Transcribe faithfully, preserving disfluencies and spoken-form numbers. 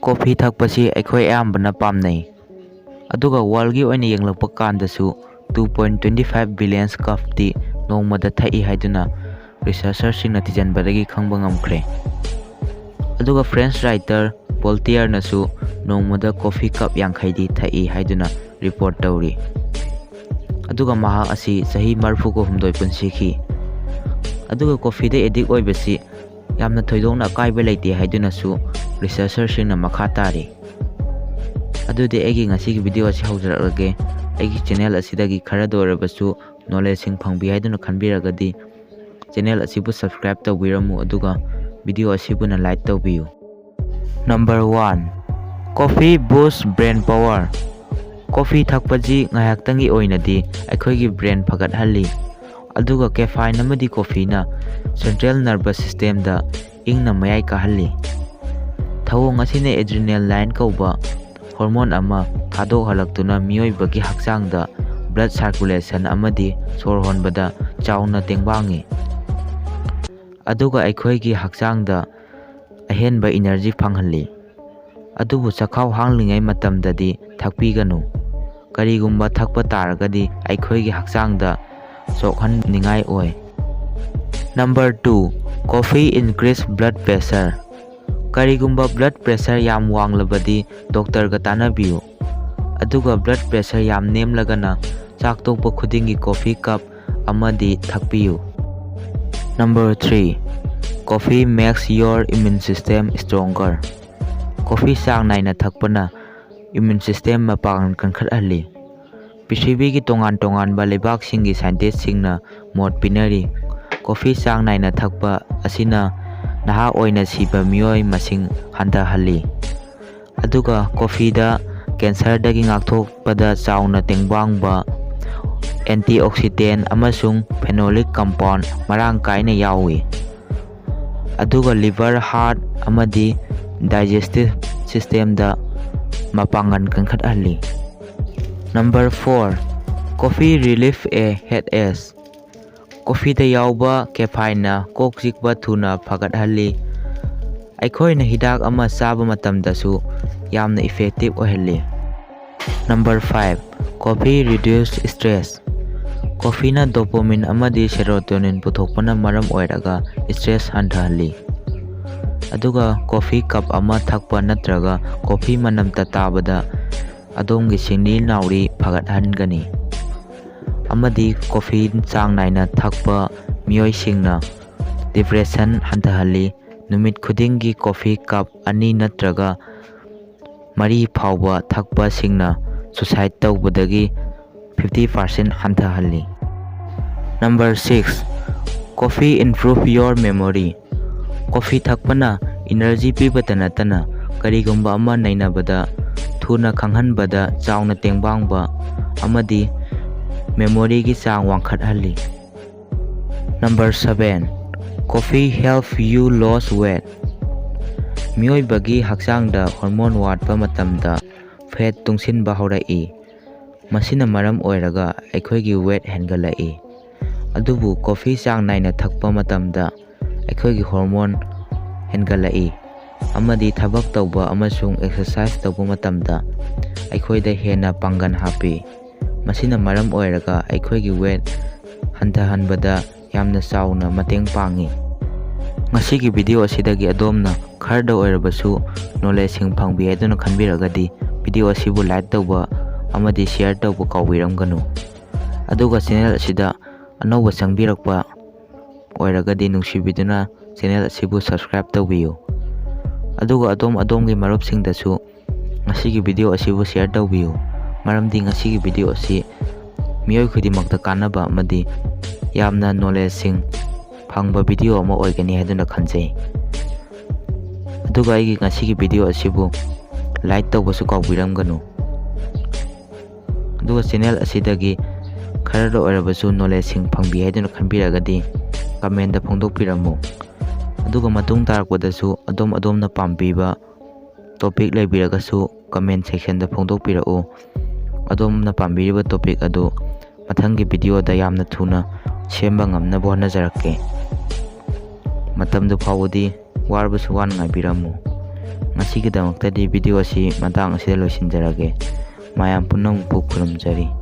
Coffee ꯊꯛꯄꯁꯤ ꯑꯩꯈꯣꯏ ꯑꯌꯥꯝꯕꯅ ꯄꯥꯝꯅꯩ꯫ ꯑꯗꯨꯒ ꯋꯥꯔꯜꯒꯤ ꯑꯣꯏꯅ ꯌꯦꯡꯂꯛꯄ ꯀꯥꯟꯗꯁꯨ two point twenty five billion cupꯇꯤ ꯅꯣꯡꯃꯗ ꯊꯛꯏ ꯍꯥꯏꯗꯨꯅ ꯔꯤꯁꯔꯆꯔꯁꯤꯡꯅ ꯊꯤꯖꯤꯟꯕꯗꯒꯤ ꯈꯪꯕ ꯉꯝꯈ꯭ꯔꯦ꯫ ꯑꯗꯨꯒ ꯐ꯭ꯔꯦꯟꯁ ꯔꯥꯏꯇꯔ ꯕꯣꯜꯇꯤꯌꯔꯅꯁꯨ ꯅꯣꯡꯃꯗ ꯀꯣꯐꯤ ꯀꯞ ꯌꯥꯡꯈꯩꯗꯤ ꯊꯛꯏ ꯍꯥꯏꯗꯨꯅ ꯔꯤꯄꯣꯔꯠ ꯇꯧꯔꯤ꯫ ꯑꯗꯨꯒ ꯃꯍꯥꯛ ꯑꯁꯤ ꯆꯍꯤ ꯃꯔꯤꯐꯨꯒ ꯍꯨꯝꯗꯣꯏ ꯄꯨꯟꯁꯤꯈꯤ꯫ ꯑꯗꯨꯒ ꯀꯣꯐꯤꯗ ꯑꯦꯗꯤꯛ ꯑꯣꯏꯕꯁꯤ ꯌꯥꯝꯅ ꯊꯣꯏꯗꯣꯛꯅ ꯑꯀꯥꯏꯕ ꯂꯩꯇꯦ ꯍꯥꯏꯗꯨꯅꯁꯨ ꯔꯤꯁꯔꯆꯔꯁꯤꯡꯅ ꯃꯈꯥ ꯇꯥꯔꯤ꯫ ꯑꯗꯨꯗꯤ ꯑꯩꯒꯤ ꯉꯁꯤꯒꯤ ꯚꯤꯗꯤꯑꯣ ꯑꯁꯤ ꯍꯧꯖꯔꯛꯂꯒꯦ꯫ ꯑꯩꯒꯤ ꯆꯦꯅꯦꯜ ꯑꯁꯤꯗꯒꯤ ꯈꯔꯗ ꯑꯣꯏꯔꯕꯁꯨ ꯅꯣꯂꯦꯖꯁꯤꯡ ꯐꯪꯕꯤ ꯍꯥꯏꯗꯨꯅ ꯈꯟꯕꯤꯔꯒꯗꯤ ꯆꯦꯅꯦꯜ ꯑꯁꯤꯕꯨ ꯁꯕꯁꯀ꯭ꯔꯥꯏꯕ ꯇꯧꯕꯤꯔꯝꯃꯨ, ꯑꯗꯨꯒ ꯚꯤꯗꯤꯑꯣ ꯑꯁꯤꯕꯨꯅ ꯂꯥꯏꯛ ꯇꯧꯕꯤꯌꯨ꯫ Number one, coffee boost brain power꯫ Coffee ꯊꯛꯄꯁꯤ ꯉꯥꯏꯍꯥꯛꯇꯪꯒꯤ ꯑꯣꯏꯅꯗꯤ ꯑꯩꯈꯣꯏꯒꯤ ꯕ꯭ꯔꯦꯟ ꯐꯒꯠꯍꯜꯂꯤ, ꯑꯗꯨꯒ ꯀꯦꯐꯥꯏꯟ ꯑꯃꯗꯤ ꯀꯣꯐꯤꯅ ꯁꯦꯟꯇ꯭ꯔꯦꯜ ꯅꯔꯚꯁ ꯁꯤꯁꯇꯦꯝꯗ ꯏꯪꯅ ꯃꯌꯥꯏ ꯀꯥꯍꯜꯂꯤ꯫ ꯊꯧꯑꯣꯡ ꯑꯁꯤꯅ ꯑꯦꯗ꯭ꯔꯤꯅꯦꯂꯥꯏꯟ ꯀꯧꯕ ꯍꯣꯔꯃꯣꯟ ꯑꯃ ꯊꯥꯗꯣꯛꯍꯜꯂꯛꯇꯨꯅ ꯃꯤꯑꯣꯏꯕꯒꯤ ꯍꯛꯆꯥꯡꯗ ꯕ꯭ꯂꯗ ꯁꯥꯔꯀꯨꯂꯦꯁꯟ ꯑꯃꯗꯤ ꯁꯣꯔ ꯍꯣꯟꯕꯗ ꯆꯥꯎꯅ ꯇꯦꯡꯕꯥꯡꯉꯤ꯫ ꯑꯗꯨꯒ ꯑꯩꯈꯣꯏꯒꯤ ꯍꯛꯆꯥꯡꯗ ꯑꯍꯦꯟꯕ ꯏꯅꯔꯖꯤ ꯐꯪꯍꯜꯂꯤ꯫ ꯑꯗꯨꯕꯨ ꯆꯈꯥꯎ ꯍꯥꯡꯂꯤꯉꯩ ꯃꯇꯝꯗꯗꯤ ꯊꯛꯄꯤꯒꯅꯨ꯫ ꯀꯔꯤꯒꯨꯝꯕ ꯊꯛꯄ ꯇꯥꯔꯒꯗꯤ ꯑꯩꯈꯣꯏꯒꯤ ꯍꯛꯆꯥꯡꯗ ꯁꯣꯛꯍꯟꯅꯤꯡꯉꯥꯏ ꯑꯣꯏ꯫ Number two, coffee increase blood pressure꯫ ꯀꯔꯤꯒꯨꯝꯕ ꯕ꯭ꯂꯗ ꯄ꯭ꯔꯦꯁꯔ ꯌꯥꯝ ꯋꯥꯡꯂꯕꯗꯤ ꯗꯣꯛꯇꯔꯒ ꯇꯥꯟꯅꯕꯤꯌꯨ꯫ ꯑꯗꯨꯒ ꯕ꯭ꯂꯗ ꯄ꯭ꯔꯦꯁꯔ ꯌꯥꯝ ꯅꯦꯝꯂꯒꯅ ꯆꯥꯛ ꯇꯣꯛꯄ ꯈꯨꯗꯤꯡꯒꯤ ꯀꯣꯐꯤ ꯀꯞ ꯑꯃꯗꯤ ꯊꯛꯄꯤꯌꯨ꯫ Number three, coffee makes your immune system stronger꯫ Coffee ꯆꯥꯡ ꯅꯥꯏꯅ ꯊꯛꯄꯅ ꯏꯃ꯭ꯌꯨꯟ ꯁꯤꯁꯇꯦꯝ ꯃꯄꯥꯡꯒꯜ ꯀꯟꯈꯠꯍꯜꯂꯤ꯫ ꯄ꯭ꯔꯤꯊꯤꯕꯤꯒꯤ ꯇꯣꯉꯥꯟ ꯇꯣꯉꯥꯟꯕ ꯂꯩꯕꯥꯛꯁꯤꯡꯒꯤ ꯁꯥꯏꯟꯇꯤꯁꯁꯤꯡꯅ ꯃꯣꯠ ꯄꯤꯅꯔꯤ, ꯀꯣꯐꯤ ꯆꯥꯡ ꯅꯥꯏꯅ ꯊꯛꯄ ꯑꯁꯤꯅ ꯅꯍꯥ ꯑꯣꯏꯅ ꯁꯤꯕ ꯃꯤꯑꯣꯏ ꯃꯁꯤꯡ ꯍꯟꯊꯍꯜꯂꯤ꯫ ꯑꯗꯨꯒ ꯀꯣꯐꯤꯗ ꯀꯦꯟꯁꯔꯗꯒꯤ ꯉꯥꯛꯊꯣꯛꯄꯗ ꯆꯥꯎꯅ ꯇꯦꯡꯕꯥꯡꯕ ꯑꯦꯟꯇꯤꯑꯣꯛꯁꯤꯗꯦꯟ ꯑꯃꯁꯨꯡ ꯐꯦꯅꯣꯂꯤꯛ ꯀꯝꯄꯥꯎꯟ ꯃꯔꯥꯡ ꯀꯥꯏꯅ ꯌꯥꯎꯏ꯫ ꯑꯗꯨꯒ ꯂꯤꯚꯔ, ꯍꯥꯔꯠ ꯑꯃꯗꯤ ꯗꯥꯏꯖꯦꯁꯇꯤꯚ ꯁꯤꯁꯇꯦꯝꯗ ꯃꯄꯥꯡꯒꯜ ꯀꯟꯈꯠꯍꯜꯂꯤ꯫ Number four, coffee relieve a headache꯫ ꯀꯣꯐꯤꯗ ꯌꯥꯎꯕ ꯀꯦꯐꯥꯏꯟꯅ ꯀꯣꯛ ꯆꯤꯛꯄ ꯊꯨꯅ ꯐꯒꯠꯍꯜꯂꯤ꯫ ꯑꯩꯈꯣꯏꯅ ꯍꯤꯗꯥꯛ ꯑꯃ ꯆꯥꯕ ꯃꯇꯝꯗꯁꯨ ꯌꯥꯝꯅ effective ꯑꯣꯏꯍꯜꯂꯤ꯫ Number five, coffee reduce stress꯫ Coffeeꯅ dopamine ꯑꯃꯗꯤ serotonin ꯄꯨꯊꯣꯛꯄꯅ ꯃꯔꯝ ꯑꯣꯏꯔꯒ stress ꯍꯟꯊꯍꯜꯂꯤ꯫ ꯑꯗꯨꯒ coffee cup ꯑꯃ ꯊꯛꯄ ꯅꯠꯇ꯭ꯔꯒ coffee ꯃꯅꯝꯇ ꯇꯥꯕꯗ ꯑꯗꯣꯝꯒꯤ ꯁꯤꯡꯂꯤ ꯅꯥꯎꯔꯤ ꯐꯒꯠꯍꯟꯒꯅꯤ꯫ ꯑꯃꯗꯤ coffee ꯆꯥꯡ ꯅꯥꯏꯅ ꯊꯛꯄ ꯃꯤꯑꯣꯏꯁꯤꯡꯅ depression ꯍꯟꯊꯍꯜꯂꯤ꯫ ꯅꯨꯃꯤꯠ ꯈꯨꯗꯤꯡꯒꯤ coffee cup ꯑꯅꯤ ꯅꯠꯇ꯭ꯔꯒ ꯃꯔꯤ ꯐꯥꯎꯕ ꯊꯛꯄꯁꯤꯡꯅ suicide ꯇꯧꯕꯗꯒꯤ fifty percent ꯍꯟꯊꯍꯜꯂꯤ꯫ Number six, coffee improve your memory꯫ Coffee ꯊꯛꯄꯅ energy ꯄꯤꯕꯇ ꯅꯠꯇꯅ ꯀꯔꯤꯒꯨꯝꯕ ꯑꯃ ꯅꯩꯅꯕꯗ ꯊꯨꯅ ꯈꯪꯍꯟꯕꯗ ꯆꯥꯎꯅ ꯇꯦꯡꯕꯥꯡꯕ ꯑꯃꯗꯤ memoryꯒꯤ ꯆꯥꯡ ꯋꯥꯡꯈꯠꯍꯜꯂꯤ꯫ Number seven, coffee help you lose weight꯫ ꯃꯤꯑꯣꯏꯕꯒꯤ ꯍꯛꯆꯥꯡꯗ hormone ꯋꯥꯠꯄ ꯃꯇꯝꯗ fat ꯇꯨꯡꯁꯤꯟꯕ ꯍꯧꯔꯛꯏ꯫ ꯃꯁꯤꯅ ꯃꯔꯝ ꯑꯣꯏꯔꯒ ꯑꯩꯈꯣꯏꯒꯤ weight ꯍꯦꯟꯒꯠꯂꯛꯏ꯫ ꯑꯗꯨꯕꯨ coffee ꯆꯥꯡ ꯅꯥꯏꯅ ꯊꯛꯄ ꯃꯇꯝꯗ ꯑꯩꯈꯣꯏꯒꯤ hormone ꯍꯦꯟꯒꯠꯂꯛꯏ ꯑꯃꯗꯤ ꯊꯕꯛ ꯇꯧꯕ ꯑꯃꯁꯨꯡ exercise ꯇꯧꯕ ꯃꯇꯝꯗ ꯑꯩꯈꯣꯏꯗ ꯍꯦꯟꯅ ꯄꯥꯡꯒꯜ ꯍꯥꯞꯄꯤ꯫ ꯃꯁꯤꯅ ꯃꯔꯝ ꯑꯣꯏꯔꯒ ꯑꯩꯈꯣꯏꯒꯤ weight ꯍꯟꯊꯍꯟꯕꯗ ꯌꯥꯝꯅ ꯆꯥꯎꯅ ꯃꯇꯦꯡ ꯄꯥꯡꯏ꯫ ꯉꯁꯤꯒꯤ video ꯑꯁꯤꯗꯒꯤ ꯑꯗꯣꯝꯅ ꯈꯔꯗ ꯑꯣꯏꯔꯕꯁꯨ knowledgeꯁꯤꯡ ꯐꯪꯕꯤ ꯍꯥꯏꯗꯨꯅ ꯈꯟꯕꯤꯔꯒꯗꯤ video ꯑꯁꯤꯕꯨ like ꯇꯧꯕ ꯑꯃꯗꯤ share ꯇꯧꯕ ꯀꯥꯎꯕꯤꯔꯝꯒꯅꯨ꯫ ꯑꯗꯨꯒ channel ꯑꯁꯤꯗ ꯑꯅꯧꯕ ꯆꯪꯕꯤꯔꯛꯄ ꯑꯣꯏꯔꯒꯗꯤ ꯅꯨꯡꯁꯤꯕꯤꯗꯨꯅ channel ꯑꯁꯤꯕꯨ subscribe ꯇꯧꯕꯤꯌꯨ꯫ ꯑꯗꯨꯒ ꯑꯗꯣꯝ ꯑꯗꯣꯝꯒꯤ ꯃꯔꯨꯞꯁꯤꯡꯗꯁꯨ ꯉꯁꯤꯒꯤ video ꯑꯁꯤꯕꯨ share ꯇꯧꯕꯤꯌꯨ, ꯃꯔꯝꯗꯤ ꯉꯁꯤꯒꯤ video ꯑꯁꯤ ꯃꯤꯑꯣꯏ ꯈꯨꯗꯤꯡꯃꯛꯇ ꯀꯥꯟꯅꯕ ꯑꯃꯗꯤ ꯌꯥꯝꯅ knowledgeꯁꯤꯡ ꯐꯪꯕ video ꯑꯃ ꯑꯣꯏꯒꯅꯤ ꯍꯥꯏꯗꯨꯅ ꯈꯟꯖꯩ꯫ ꯑꯗꯨꯒ ꯑꯩꯒꯤ ꯉꯁꯤꯒꯤ video ꯑꯁꯤꯕꯨ like ꯇꯧꯕꯁꯨ ꯀꯥꯎꯕꯤꯔꯝꯒꯅꯨ꯫ ꯑꯗꯨꯒ channel ꯑꯁꯤꯗꯒꯤ ꯈꯔꯗ ꯑꯣꯏꯔꯕꯁꯨ knowledgeꯁꯤꯡ ꯐꯪꯕꯤ ꯍꯥꯏꯗꯨꯅ ꯈꯟꯕꯤꯔꯒꯗꯤ commentꯇ ꯐꯣꯡꯗꯣꯛꯄꯤꯔꯝꯃꯨ꯫ ꯑꯗꯨꯒ ꯃꯇꯨꯡ ꯇꯥꯔꯛꯄꯗꯁꯨ ꯑꯗꯣꯝ ꯑꯗꯣꯝꯅ ꯄꯥꯝꯕꯤꯕ topic ꯂꯩꯕꯤꯔꯒꯁꯨ comment sectionꯗ ꯐꯣꯡꯗꯣꯛꯄꯤꯔꯛꯎ꯫ ꯑꯗꯣꯝꯅ ꯄꯥꯝꯕꯤꯔꯤꯕ topic ꯑꯗꯨ ꯃꯊꯪꯒꯤ videoꯗ ꯌꯥꯝꯅ ꯊꯨꯅ ꯁꯦꯝꯕ ꯉꯝꯅꯕ ꯍꯣꯠꯅꯖꯔꯛꯀꯦ꯫ ꯃꯇꯝꯗꯨ ꯐꯥꯎꯕꯗꯤ ꯋꯥꯔꯕꯁꯨ ꯋꯥꯅ ꯉꯥꯏꯕꯤꯔꯝꯃꯨ꯫ ꯉꯁꯤꯒꯤꯗꯃꯛꯇꯗꯤ video ꯑꯁꯤ ꯃꯇꯥꯡ ꯑꯁꯤꯗ ꯂꯣꯏꯁꯤꯟꯖꯔꯒꯦ꯫ ꯃꯌꯥꯝ ꯄꯨꯝꯅꯃꯛꯄꯨ ꯈꯨꯔꯨꯝꯖꯔꯤ꯫